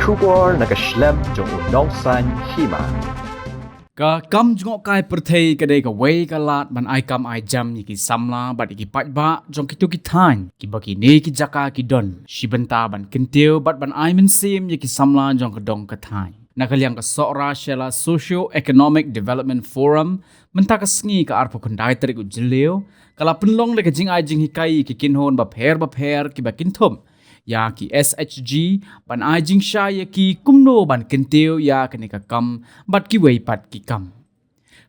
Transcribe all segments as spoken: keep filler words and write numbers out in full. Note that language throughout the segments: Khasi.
Khubor na ka shlem jong u Nongsaiñ Hima. Ka kam jngohkai pyrthei ka dei kawei ka lad ban ai kam ai jam ïa ki samla bad ïa ki paidbah jong kito ki thaiñ kiba kine ki jaka ki don shi bynta ban kyntiew bad ban ai mynsiem ïa ki samla jong ka dong ka thaiñ. Na ka liang ka Sohra Shella Socio Economic Development Forum mynta ka sngi ka arphew khyndai tarik u Jylliew ka la pynlong da ka jingai jinghikai ïa ki kynhun bapher bapher kiba kynthup ïa ki S H G ban ai jingshai ïa ki kumno ban kyntiew ïa kane ka kam bad kiwei pat ki kam.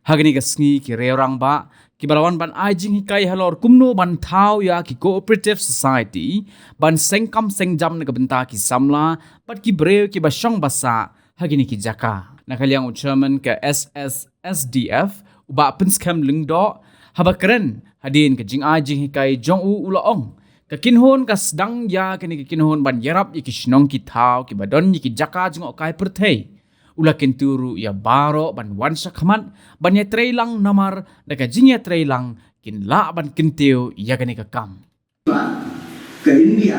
Ha kane ka sngi ki riew rangbah kiba la wan ban ai jinghikai halor kumno ban thaw ïa ki cooperative society ban seng kam seng jam na ka bynta ki samla bad ki briew kiba shong ba sah ha kine ki jaka. Na ka liang u chairman ka S S S D F u Bah Pynskhem Lyngdoh haba kren hadien ka jingai jinghikai jong u u la ong ka kynhun ka sdang ïa kane ka kynhun ban ïarap ïa ki shnong ki thaw kiba don ïa ki jaka jngohkai pyrthei. U la kyntu ruh ïa baroh ban wan shakhmat ban ïatreilang namar da ka jingïatreilang kin lah ban kyntiew ïa kane ka kam. Ka India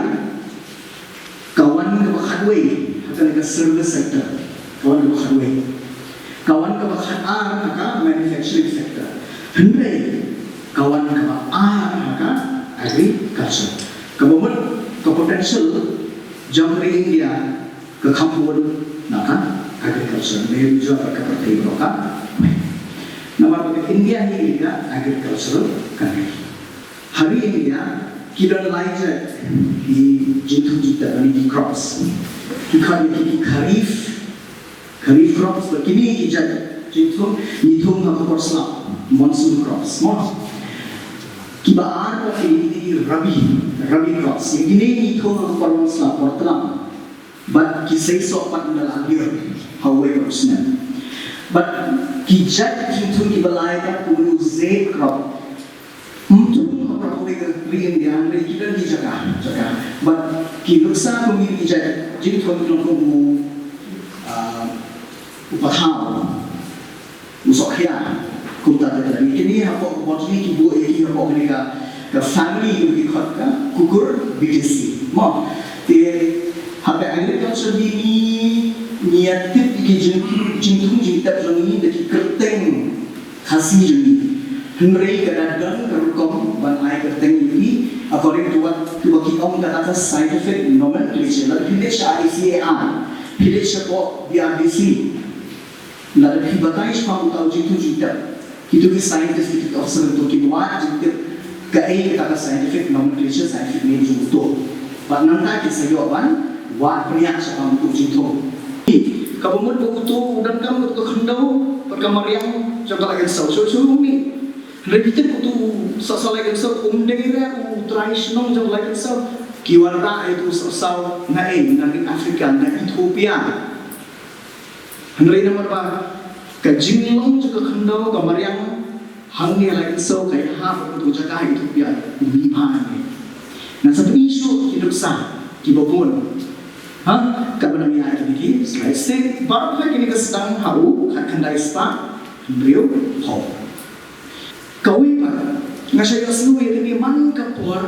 ka wan kaba khatwei ha kane ka service sector, ka wan kaba khatwei. Ka wan kaba khatar ha ka manufacturing sector. Hynrei ka wan kaba ar ha ka agriculture. Kaba mut ka potential jong ka ri India ka kham bun na ka agriculture. Hynrei jong ka pyrthei baroh ka wei. Namar ba ka India hi ka agricultural country. Ha ri India ki don lai jait ki jingthung jingtep lane ki crops. Ki khot ïa ki ki kharif, kharif crops, bad kine ki jait jingthung ngi thung ha ka por slap, monsoon crops mo. Kiba ar pat ki dei ki rabi, rabi crops. Ïa kine ngi thung ha ka por slap, por tlam. Bad ki seisoh pat ynda la lyiur ha uwei pat u snem. Bad ki jait jingthung kiba lai pat kumno, u zaid crop. Ym thung ha baroh kawei ka ri India, hynrei ki don ki jaka jaka. Bad ki nuksa kum kine ki jait jingthung ki long kum u, ah, u pathaw, u sohkhia, kumta kumta. Kine hapoh ka botany ki buh ïa ki hapoh kane ka, ka family kaba ki khot ka cucurbitaceae mo. Te ha ka agriculture hi ngi, ngi ïa tip ïa ki jing, jingthung jingtep jong ngi da ki kyrteng Khasi jong ngi. Hynrei ka da don ka rukom ban ai kyrteng ïa ki according to what, to what ki ong kata ka scientific nomenclature. Lada phi leit sha I C A R, phi leit shapoh B R D C, lada phi batai shaphang uta u jingthung jingtep, kito ki scientist, kito ki officer, kito ki wad jingtip kaei kata ka scientific nomenclature, scientific name jong uto. Bad nangta ki sa ïoh ban wad bniah shaphang uto u jingthung. Kaba mut ba uto u donkam, uto ka khyndew bad ka mariang jong ka lai kynshew, shu shu mih. Hynrei phi tip uto u sohsaw lai kynshew um dei re u trai shnong jong ka lai kynshew. Ki wanrah ïa uto u sohsaw na ei, na ri Africa, na Ethiopia. Hynrei namar ba ka jinglong jong ka khyndew, ka mariang hangne ha lai kynshew ka ïahap ha kato ka jaka ha Ethiopia, u mih bha hangne. Ngan sa pyni shuh ki nuksa kiba bun. Ha, kaba nang ïa ïa ki slide seh, baroh kine ki sdang ha u khatkhyndai spah hynriew phew. Kawei pat, nga shait ïohsngew ïa kane man ka por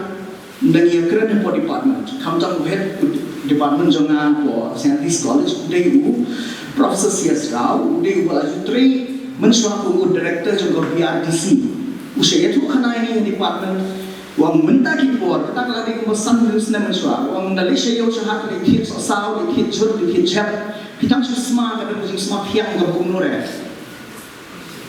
ynda ngi ïakren hapoh department. Khamtam u head department jong nga hapoh Saint Anthony's College u dei u Professor C S Rao, u dei uba la ju trei mynshuwa kum u director jong ka B R D C. U shait ïathuh khana ïa ngi ha department, u ong mynta ki por, kata ka la dei kumba san hynriew snem mynshuwa, u ong ynda leit sha ïew sha hat leit thied sohsaw, leit thied jhur, leit thied jhep, phi tang shu sma ka don ka jingsma thiang kaba kumno re.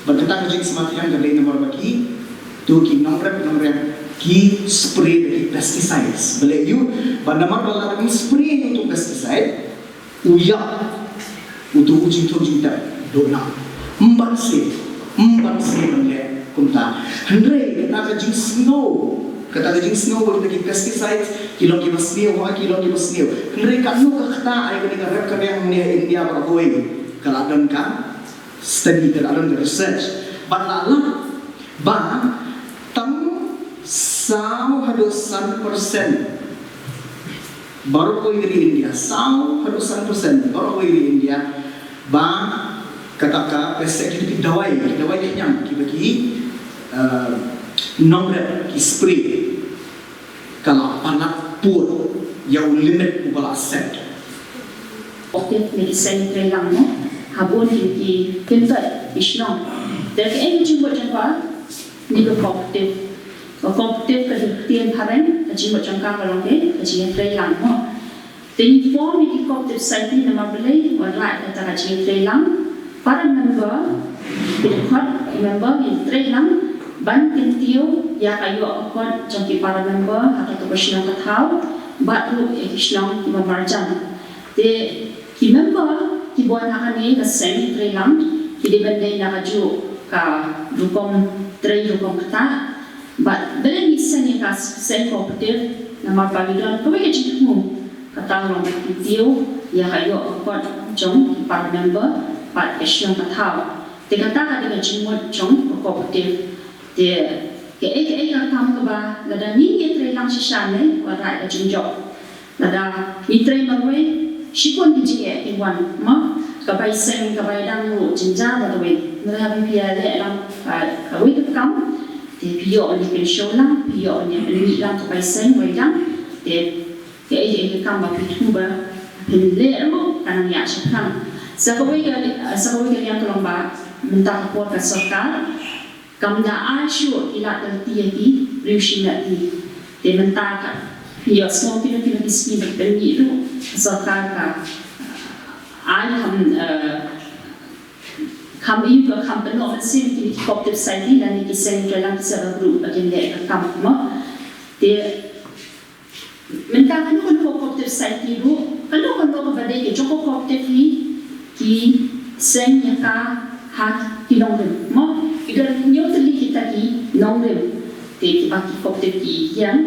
Bad kata ka jingsma thiang ka dei namar ba kito ki nongrep nongrep ki spray da ki pesticides. Balei ïoh? Bad namar ba lada ym spray ïa uto u pesticide, u ïap uto u jingthung jingtep, duna. Ym banse, ym banse ban leh kumta. Hynrei kata ka jingsngew, kata ka jingsngew ba kita ki pesticides ki long kiba sniew, ha, ki long kiba sniew. Hynrei katno ka kata, ai, kane ka rep ka riang ne ha India baroh kawei ka la don ka study, ka la don ka research. Bad la lap ba tang saw haduh san percent baroh kawei ka ri India, saw haduh san percent baroh kawei ka ri India, ba kata ka pesticide, ki dawai, ki dawai khñiang kiba ki, eh, nongrep ki spray, ka la palat pud ïa u limit uba la set. Cooperative ne ki seng treilang mo ha bun ki ki kynthei ki shnong. Te kaei ka jingmut jong ka ne ka cooperative? Ka cooperative ka dei ka ktien phareng, ka jingmut jong ka ka long ka jingtreilang mo. Te ngi form ïa ki cooperative society namar balei? Wanrah ïa kata ka jingtreilang. Para member ki dkhot ki member ki treilang ban kyntiew ïa ka ïoh ka kot jong ki para member ha kato ka shnong ka thaw bad ruh ïa ki shnong kiba marjan. Te ki member kiba wan ha kane ka seng treilang ki dei ban dei na kajuh ka rukom trei rukom ktah. Bad balei ngi seng ïa ka seng cooperative? Namar ba ngi don kawei ka jingthmu, kata long ban kyntiew ïa ka ïoh ka kot jong ki para member bad ka shnong ka thaw. Te kata ka dei ka jingmut jong ka cooperative. Te kaei kaei ka kam kaba lada ngi ngi treilang shisha ne, wanrah ïa ka jingjop. Lada ngi trei marwei, shibun ki jingeh ki wan mo. Ka bai seng ka bai dang ruh jynjar marwei. Lada phi ïaleh lang, ah, kawei ka kam, te phi ïoh ban ïa kynshew lang, phi ïoh ban ïa pynmih lang ka bai seng bai dang. Te kaei kaei ka kam ba phi thmu ba phin leh ruh ka nang ïaid shaphrang. Sa kawei ka, sa kawei ka liang ka long ba mynta ka por ka sorkar kam da ai shuh ki lad ka lynti ïa ki briew shimet hi. Te mynta ka phi ïohsngew kino kino ki skim ba ki pynmih ruh ka sorkar ka ai kam, eh, kam ïa ka kam pynnoh mynsiem kine ki cooperative society lane ki seng treilang ki self help group ba kin leh ka kam mo. Te mynta kano kano ka cooperative society ruh, kano kano kaba dei ka jong ka cooperative hi, ki seng ïa ka ha ki nongrim mo. Ki don hynñiew tylli kita ki nongrim. Te kiba ki cooperative ki ïeng.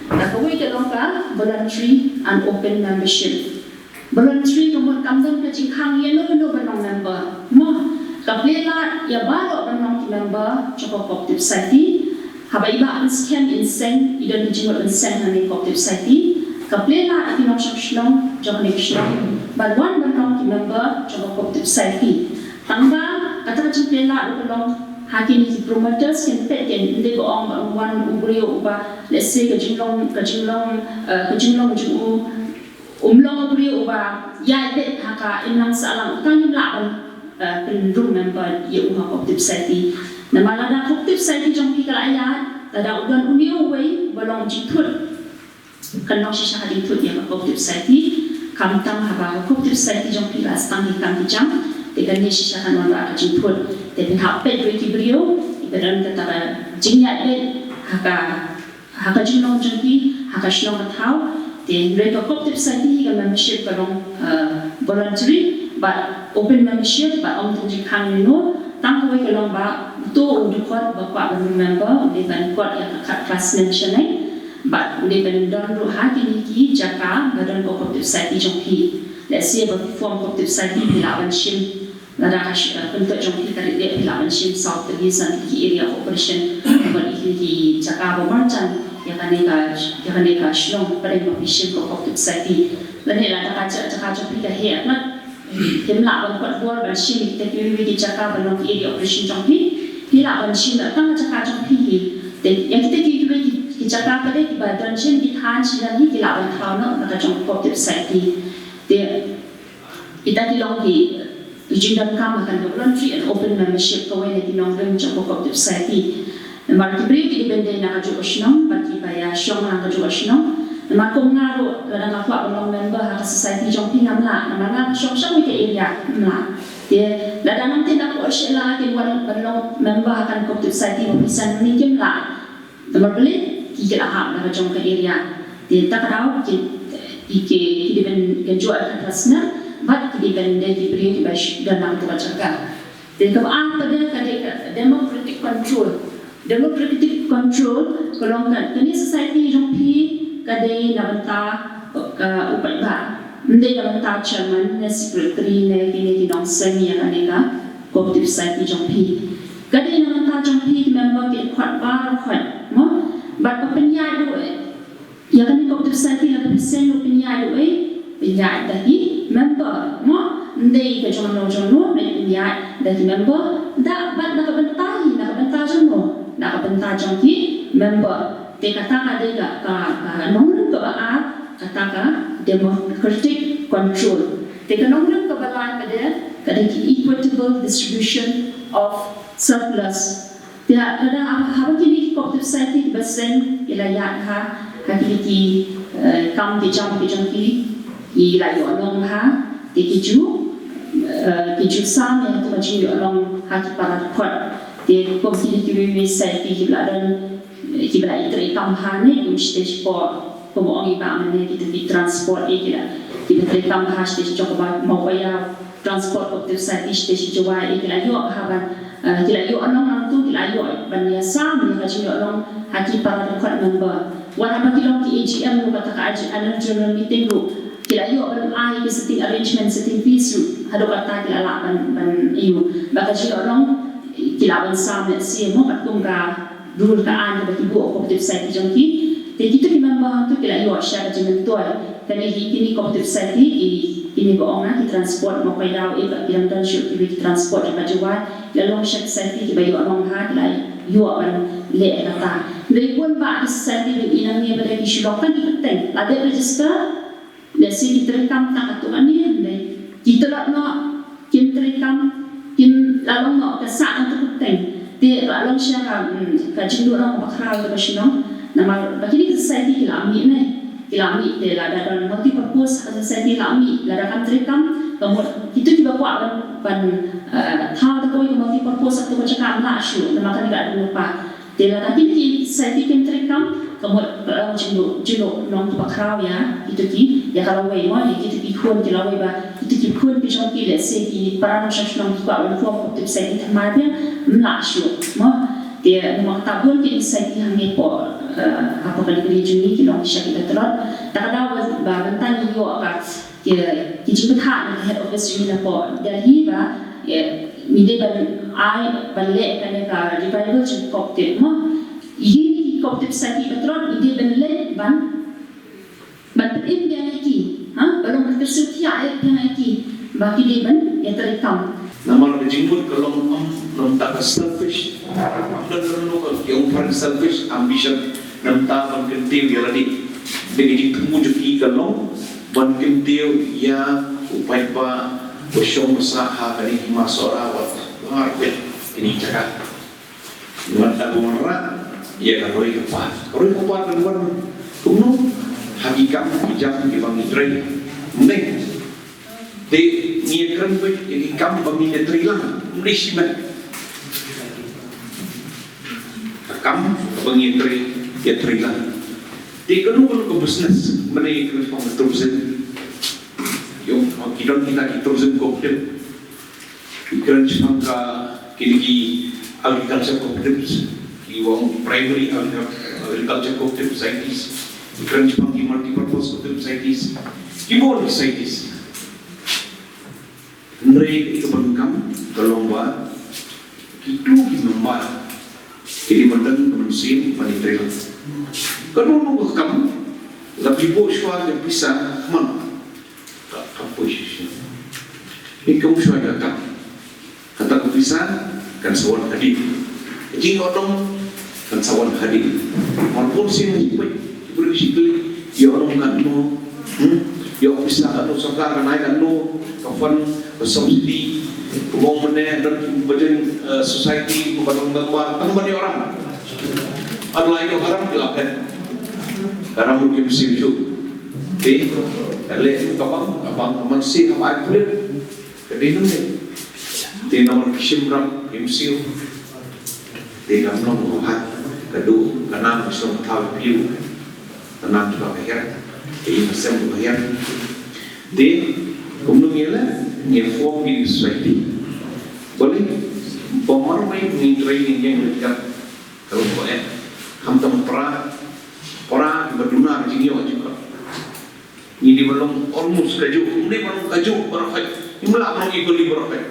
Te kawei ka long ka voluntary and open membership. Voluntary ka mut kam don ka jingkhang ïa no no ban long member mo. Ka plie lad ïa baroh ban long ki member jong ka cooperative society. Haba i bah ban skhem in seng, i don ka jingmut ban seng ha kane ka cooperative society, ka plie lad ïa ki nongshong shnong jong kane ka shnong ban wan ban long ki member jong ka cooperative society. Tangba kata ka jingplie lad ruh ka long ha kine ki promoters, kin peit kin, ym dei ba ong ba wan u briew uba, let's say, ka jinglong, ka jinglong, eh, ka jinglong jong u um long u briew uba ïaid beit ha ka imlang sahlang, uta ngim lah ban, eh, pynrung member ïa u ha cooperative society. Namar lada cooperative society jong phi ka la ïaid, lada u don une uwei uba long jingthut, kan long shisha ka jingthut ïa ka cooperative society. Khamtam haba ka cooperative society jong phi la sdang ki kam ki jam, te kan ïa shisha kan wanrah ka jingthut. Te phin hap peit ruh ki briew kiba don kata ka jingïaid beit ha ka ha ka jinglong jong ki ha ka shnong ka thaw. Te hynrei ka cooperative society hi ka membership ka long, uh, voluntary bad open membership bad ym don jingkhang ïa no. Tang kawei ka long ba uto u dkhot ba kwah ban long member u dei ban kot ïa ka card class name shaneng bad u dei ban don ruh ha kine ki jaka ba don ka cooperative society jong phi. Let's say ba form cooperative society phi lah ban shim Lada ka shi-, eh, kyntoh jong phi ka dei dei phi lah ban shim saw tylli san tylli ki area cooperation. Bad ïa kine ki jaka ba marjan ïa kane ka, ïa kane ka shnong pdeng ba phi shim ka cooperative society. Lane lada ka jaka, jaka jong phi ka heh, lada phim lah ban kot bor ban shim ïa kita kiwei kiwei ki jaka ban long ki area cooperation jong phi, phi lah ban shim tang jaka jong phi hi. Te ïa kita kiwei kiwei ki, ki jaka pat de kiba don shen ki thaiñ shi nang hi ki lah ban thaw noh na ka jong cooperative society. Te Kita ki long ki, ki jingdonkam ha kane ka voluntary and open membership, kawei na ki nongrim jong ka cooperative society. Namar ki briew ki dei ban dei na kajuh ka shnong, bad kiba ïashong na kajuh ka shnong. Namar kum nga ruh, lada nga kwah ban long member ha ka society jong phi ngam lah, namar nga ka shong shong ïa ka area, ngam lah. Te, lada nangta nga kwah shisha kin wan ban long member ha kane ka cooperative society, ba phi san ni kim lah. Namar balei, ki ki la hap na ka jong ka area. Te ta ka daw ki, ki, ki, ki dei ban, kan jooh ka trust na, bad ki dei ban dei ki briew kiba sh-, don na ka jaka. Te kaba ar pat de ka dei ka democratic control. Democratic control ka long ka, kane society jong phi ka dei na bynta ka u paidbah. Ym dei na bynta chairman ne secretary ne kine ki nongseng ïa kane ka cooperative society jong phi. Ka dei na bynta jong phi ki member ki dkhot baroh khoit, mo? Bad ka pynïaid ruh, eh, ïa kane ka cooperative society, lada phi seng ruh pynïaid ruh, eh, pynïaid da ki member, mo? Ym dei ka jong no jong no, ne pynïaid da ki member, da bad na ka bynta hi, na ka bynta jong no, na ka bynta jong ki member. Te kata ka dei ka, ka, ka nongrim kaba ar, kata ka democratic control. Te ka nongrim kaba lai pat de ka dei ki equitable distribution of surplus. Te lada haba kine ki cooperative society kiba seng ki la ïaid ha ha kine ki, eh, kam ki jam ki jong ki, ki la ïoh long ha, te ki ju, eh, ki ju sam ïa kata ka jingïoh long ha ki para dkhot. Te kum kine kiwei kiwei society kiba la don, eh, kiba la ïatrei kam ha ne kum shisha shi por, kum ong i Bah mynne kita ki transport, eh, ki la, kiba trei kam ha shisha shi jong ka Mawkaiaw. Transport Cooperative Society shisha shi Jowai, eh, ki la ïoh ha ban, eh, ki la ïoh long nangtu, ki la ïoh ban ïa sam ïa ka jingïoh long ha ki para dkhot member. Wat haba ki long ki A G M ruh, kata ka Annual General Meeting ruh, ki la ïoh ban ai ki sitting arrangement, sitting fees ruh, haduh katta ki la lah ban, ban ïoh. Ba ka jingïoh long ki lah ban sam lehse mo katkum ka dur ka aiñ kaba ki buh cooperative society jong ki. Te kito ki member hangto ki la ïoh sha ka jingmyntoi. Kane hi kine cooperative society ki, kine ba ong nga ki transport Mawkaiaw, eh, ba ki dang don shuh kiwei ki transport jong ka Jowai, ki la long sha society kiba ïoh long ha, ki la ïoh ban leh kata. Hynrei bun bah ki society ba i nangne ba dei ki shu long tang ki kyrteng, la dep register, lehse ki treikam tang katto katne, hynrei ki tlot noh, kim treikam, kim la long noh ka sah tang katto katne. Te la long sha ka, mm, ka jingduh long kaba khraw kaba shnong. Namar ba kine ki society ki la mih ne, ki la mih te lada don multi purpose ka society la mih, lada kam treikam, ka mut kito kiba kwah ban, ban, eh, thaw da kawei ka multi purpose ha kawei ka jaka ym lah shuh, namar kane ka dei lypa. Te lada kine ki society kim treikam, ka mut ka long jingduh, jingduh long kiba khraw ïa kito ki, ïa ka lawei mo, ïa kito ki khun ki lawei ba kito ki khun ki jong ki, lehse ki para nongshong shnong ki kwah ban form cooperative society thymmai biang, ym lah shuh mo. Te namar kata bun ki society hangne hapoh, eh, hapoh ka ri jong ngi ki long ki shah ki ba tlot. Ta ka daw ba, ba mynta ngi ïoh ka ki, ki jingpynthah na ka head office jong ngi napoh Delhi ba, eh, ngi dei ban ai ban leh kane ka revival jong cooperative mo. Ïa ki cooperative society ba tlot ngi dei ban leh ban, ban pynim biang ïa ki, ha, ban long ka sngewthuh ïa biang ïa ki ba ki dei ban ïa treikam. Namar ka jingmut ka long ym, ym ta ka selfish. Ym don ka long ka ki ong selfish ambition. Namar ban kyntiew ïa lade. Dei ka jingthmu jong ki ka long ban kyntiew ïa u paidbah ba shong ba sah ha kane ka hima Sohra wat ba ngar pet kine ki jaka. Wat da ba wanrah ïa ka roi ka par. Ka roi ka par kan wan kumno? Ha ki kam ki jam kiba ngi trei. Mynne te ngi ïakren beit ïa ki kam ba ngi ïatrei lang. Mynne shi met. Ka kam kaba ngi ïatrei, ïatrei lang. Te kano kano ka business mynne ïakren shaphang ka tourism. Ïoh, ki don kita ki tourism cooperative. Ïakren shaphang ka, kine ki agriculture cooperatives, ki ong primary agriculture, agriculture cooperative societies. Ïakren shaphang ki multipurpose cooperative societies. Ki bun ki societies. Hynrei kaba donkam ka long ba kito ki member ki dei ban don ka mynsiem ban ïatrei lang. Kano kano ka kam la phi buh shuwa ka pisa, kham, ka, kam poi shisha. Phi kam shuwa ka kam. Kata ka pisa kan sa wan hadien. Ka jingïoh long kan sa wan hadien. Mar bun sien ki poi, ki briew ki shi kylli, ïoh long katno, hmm? Ïoh pisa katno, sorkar kan ai katno ka fund, ka subsidy, ka bong mynne, don ki bajan, eh, society, ka ban long member, tang ban ïoh ram. Ban la ïoh ram ki la phet. Ka ram ruh kim siew shuh. Te ka leh ka bang, ka bang ka mynsiem ka ba ai pulit. Ka dei nang dei. Te namar ki shim ram, kim siew. Te kam long ruh ha ka duh ka nam ka shnong ka thaw ïa phi. Ka nam ka ba ka hiar. Te ïa ka sem ka ba hiar. Te kumno ngi leh, ngi form ki society. Balei ba mar mai ngi trei ngi ïeng ngi ïeng. Ka long ba eh. Khamtam para, para ba duna ka jingïoh jingkot. Ngi dei ban long almost kajuh, ngi dei ban long kajuh baroh khoit. Ngim lah ban long equally baroh khoit.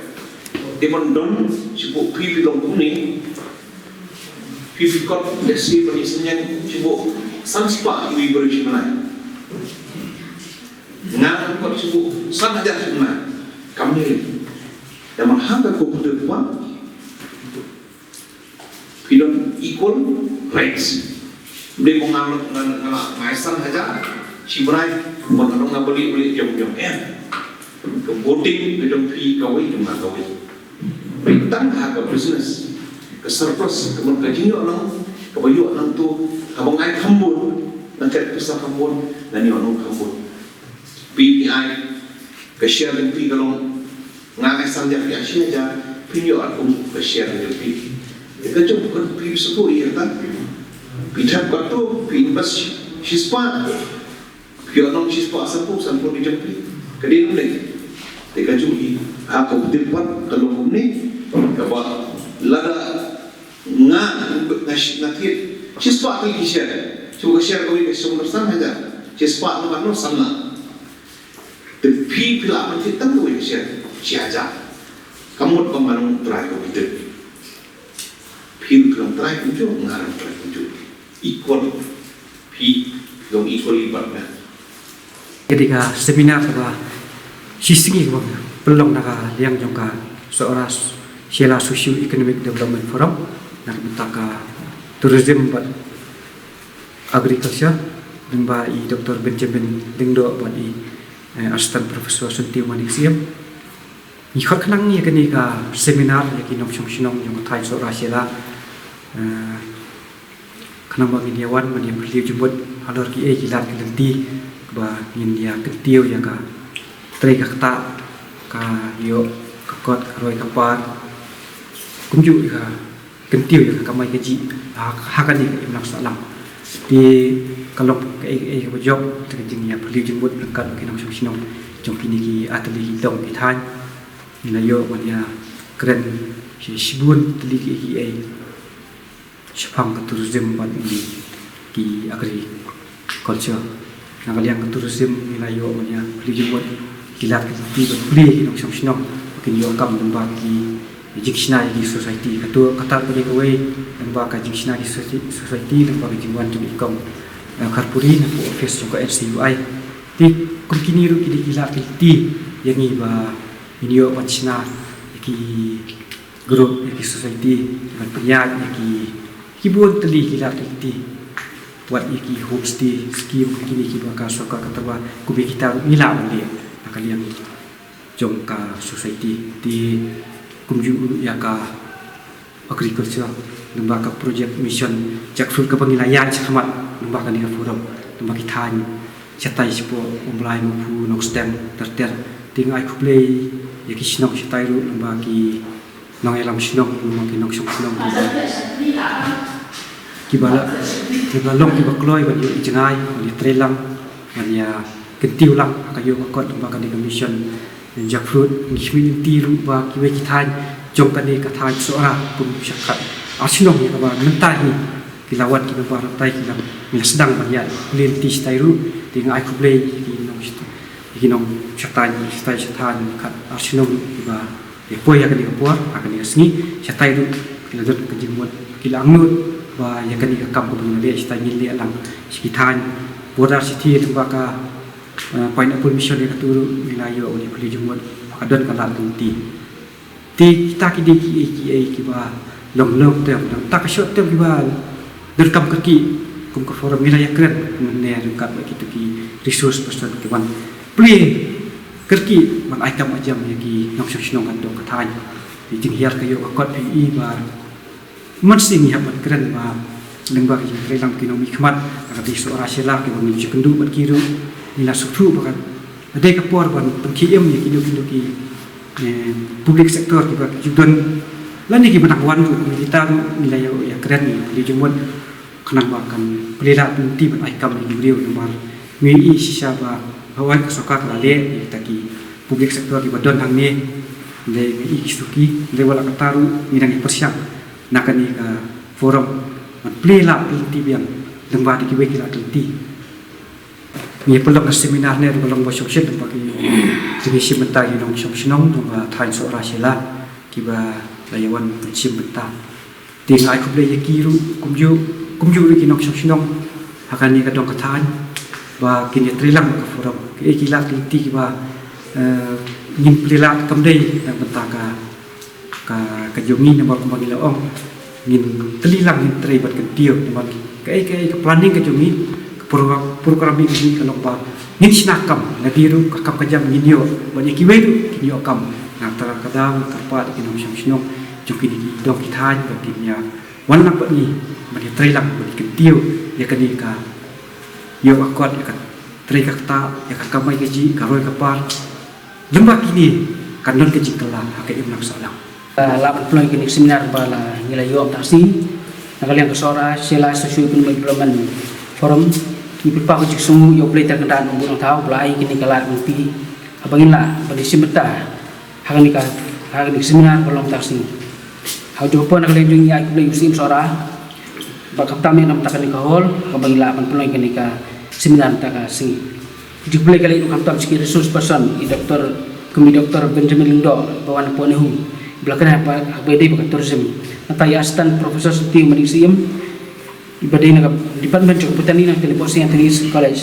Dei ban don, shu buh phi phi long kumne. Phi phi kot, lehse ban ïaseng shu buh san spah kiwei baroh shi bnai. Nga kot shu buh san hajar shi bnai. Kam ne. Dei ban ha ka ko putut wan. Phi don equal rights. Ym dei ba nga, nga, nga, nga ai san hajar shi bnai, ba nga long nga bali bali jong jong em. Ka Voting ka jong phi kawei jong nga kawei. Phi tang ha ka business, ka surplus, ka mut ka jingïoh nong, kaba ïoh nangto, kaba ngai kham bun, nang kat pisa kham bun, ngan ïoh nong kham bun. Phi phi ai, ka share jong phi ka long, nga ngai san hajar, phi ai shi hajar, phi ïoh akum ka share jong phi. Ka jong ka phi sa tu ïa ta. Phi thap ka tu, phi invest shi spah. Phi ïoh nong shi spah sanphew, sanphew ki jong phi. Ka dei nang dei. Te ka jong i, ha ka u dei pat ka long kumne. Kaba lada nga, nga shi, nga thied shi spah ki share. Shu ka share kawei ka shong san hajar. Shi spah ka ban san la. Te phi phi la ban thied tang kawei ka share shi hajar. Ka mut ba nga long trai ka u dei. Phi ruh phi long trai kumjuh, nga ruh trai kumjuh. Equal. Phi long equally bad nga. Ka dei ka seminar kaba shi sngi kaba pynlong na ka liang jong ka Sohra Shella Socio Economic Development Forum, na ka bynta ka tourism bad agriculture, lyngba i Doktor Benjamin Lyngdoh bad i, eh, Assistant Professor Syntiew Manik Syiem. Ngi khot khnang ïa kane ka seminar ïa ki nongshong shnong jong ka thaiñ Sohra Shella. Eh, khnang ba ngin ïa wan ban ïa phylliew jingmut halor kiei ki lad ki lynti ba ngin ïa kyntiew ïa ka trei ka ktah, ka ïoh ka kot, ka roi ka par. Kumjuh ïa ka kyntiew ïa ka kamai kajih ha, ha kane ka imlang sahlang. Te ka long kaei kaei kaba jop, te ka jingïaphylliew jingmut ryngkat bad ki nongshong shnong jong kine ki artylli ki dong ki thaiñ. Ngi la ïoh ban ïakren shi, shibun tylli kiei kiei shaphang ka tourism bad ki, ki agri culture. Na ka liang ka tourism ngi la ïoh ban ïaphylliew jingmut ki lad ki lynti ban plie ki nongshong shnong ba kin ïoh kam lyngba ki jingshna ïa ki society. Kato, kata ka dei kawei lyngba ka jingshna ki soci-, society, lyngba ka jingwan jong i kong, eh, Kharpuri na ka office jong ka N C U I. Te kum kine ruh ki dei ki lad ki lynti ïa ngi ba ngin ïoh ban shna ïa ki group, ïa ki society, ban pynïaid ïa ki, ki bun tylli ki lad ki lynti. Wat ïa ki homestay scheme, kine kiba ka sorkar ka tyrwa, kumba kita ruh ngi lah ban leh na ka liang jong ka society. Te kumjuh ruh ïa ka agriculture, lyngba ka project mission jackfruit kaba ngi la ïaid shakhmat lyngba kane ka forum, lyngba ki thaiñ shatai shapoh, Umblai, Mawphu, Nongsteng, ter ter. Te nga ai khublei ïa ki shnong shatai ruh, lyngba ki nongïalam shnong, lyngba ki nongshong shnong, kiba, kiba la, kiba long kiba kloi ban ïoh jngai, ban ïatreilang, ban ïakyntiew lang ha ka ïoh ka kot lyngba kane ka mission jackfruit. Ngi khmih lynti ruh ba kiwei ki thaiñ jong kane ka thaiñ Sohra kum sha khat ar shnong ïa kaba mynta hi ki la wan ki nongbar batai ki la, ngi la sdang ban ïa plie lynti shatai ruh. Te nga ai khublei ïa ki nong, ïa ki nong shatai, shatai, shatai khat ar shnong kiba ïa poi ha kane ka por, ha kane ka sngi, shatai ruh ki la don ka jingmut, ki la angnud ba ïa kane ka kam kaba ngin leh shatai ngin leh lang sha ki thaiñ border, shatai lyngba ka, eh, Pineapple Mission, ïa katu ruh ngi la ïoh ban ïa plie jingmut ba ka don ka lad ka lynti. Te kita ki dei kiei kiei kiba long long term, nangta ka short term kiba donkam kyrkieh, kum ka forum ngi la ïakren mynne ryngkat bad kito ki resource person ki ban plie kyrkieh ban ai kam ai jam ïa ki nongshong shnong, ka dong ka thaiñ. Te jinghiar ka ïoh ka kot phi i ba mynsngi ngi hap ban kren ba lyngba ka jingtreilang ki nongmihkhmat, ka dei Sohra Shella kiba ngin ïakynduh bad ki ruh, ngi la sngewthuh ba ka dei ka por ban pynkhie im ïa kino kino ki, eh, public sector kiba ki ju don lane kiba dang wan ruh, kumne kita ruh ngi la ïa, ïakren ïa plie jingmut khnang ba kan plie lad plie lynti ban ai kam ïa ki briew, namar ngi i shisha ba hawai ka sorkar ka la leh ïa kita ki public sector kiba don hangne. Hynrei ngi i ki suki, hynrei wat la katta ruh ngi dang ïa pyrshang na kane ka forum ban plie lad plie lynti biang lyngba da kiwei ki lad ki lynti. Ngi pynlong ka seminar ne ruh ka long ba shongshit lyngba ki, ki shim bynta ki nongshong shnong jong ka thaiñ Sohra Shella kiba la ïa wan shim bynta. Te nga ai khublei ïa ki ruh kumjuh, kumjuh ruh ki nongshong shnong ha kane ka dong ka thaiñ ba kin ïa treilang ka forum. Kiei ki lad ki lynti kiba, eh, ngin plie lad kam dei na bynta ka, ka, ka jong ngi, namar kumba ngi la ong, ngin tylli lang ngin trei bad kyntiew, namar kaei kaei ka planning ka jong ngi, ka program, program ka jong ngi ka long ba Ngin shna kam, lada ruh ka kam ka jam ngin ïoh, bad ïa kiwei ruh kin ïoh kam. Nangta ka daw, nangta pat ki nongshong shnong jong kine ki dong ki thaiñ, bad kin ïa wan lang bad ngi, bad ïa trei lang, bad ïa kyntiew ïa kane ka ïoh ka kot, ïa ka trei ka ktah, ïa ka kamai kajih, ka roi ka par. Lem bad kine kan don ka jingkylla ha ka imlang sahlang. Ah, la pynlong kane ka seminar ba la ngi la ïoh mynta ka sngi na ka liang ka SORA, Shella Socio Economic Development Forum. Ngi pynpaw ka jingsngewnguh ïa U Blei Trai Kynrad Nongbuh Nongthaw ba la ai kane ka lad lynti haba ngin lah ban ïashim bynta ha kane ka, ha kane ka seminar ba long mynta ka sngi. Ha kajuh ka por na ka liang jong ngi ai khublei ïa u Syiem SORA ba khamtam ïa na mynta kane ka hall haba ngi lah ban pynlong kane ka seminar mynta ka sngi. Jingkhublei ka la ïa u khamtam sha ki resource person, i Doktor, kum i Doktor Benjamin Lyngdoh ba wan hapoh NEHU, ba la kynnoh ba, ba dei bad ka tourism. Nangta i Assistant Professor Syntiew Manik Syiem, ba dei na ka Department jong ka Botany na ka Saint Anthony's College.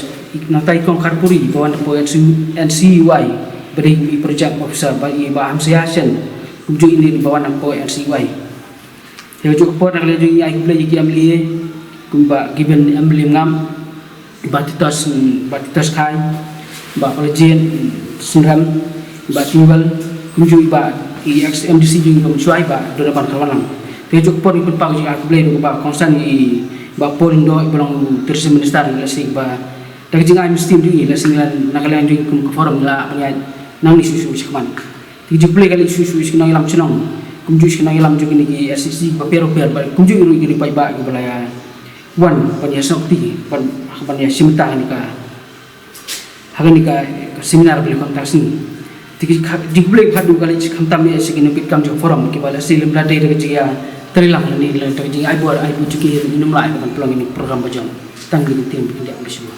Nangta i Kong Kharpuri ba wan hapoh NC, NCUI, ba dei i Project Officer, bad i Bah Hamsaya Shen, kumjuh i Nin ba wan hapoh NCUI. Ïa kajuh ka por na ka liang jong ngi ai khublei ïa ki MLA, kum Bah Given MLA Ngam, Bah Titos, Bah Titos Khai, Bah Prajit Synrem, Bah Twiwel, kumjuh i Bah, i ex MDC jong ngi ba mynshuwa i Bah Donovan Kharwanlang. Te ïa kajuh ka por ngi pynpaw ka jingai khublei ruh ïa ka Bah Kongsan, i Bah Paul Lyngdoh, i ba long Tourism Minister, lehse ba da ka jingai mynsiem jong ngi, lehse na ka liang jong ngi kum ka forum ngi lah ban ïaid nangne shuh shuh shakhmat. Te ka jingkhublei ka la ïa shuh shuh ïa ki nongïalam shnong, kumjuh ïa ki nongïalam jong kine ki SHG bapher bapher, bad kumjuh ruh ïa ki paidbah kiba la ïa wan ban ïa snoh kti, ban, ban ïashim bynta ha kane ka, ha kane ka, ka seminar ba la khot mynta ka sngi. Te ka jingkhublei kaba haduh ka la ïa khamtam ïa sha ki nongkitkam jong forum kiba lehse lym da dei da ka jingïatreilang lane da ka jingai bor ai buit jong ki, ym lah ban pynlong ïa kane ka program ba jong. Tang kine ki ktien ba ngi ïa ong shuwa.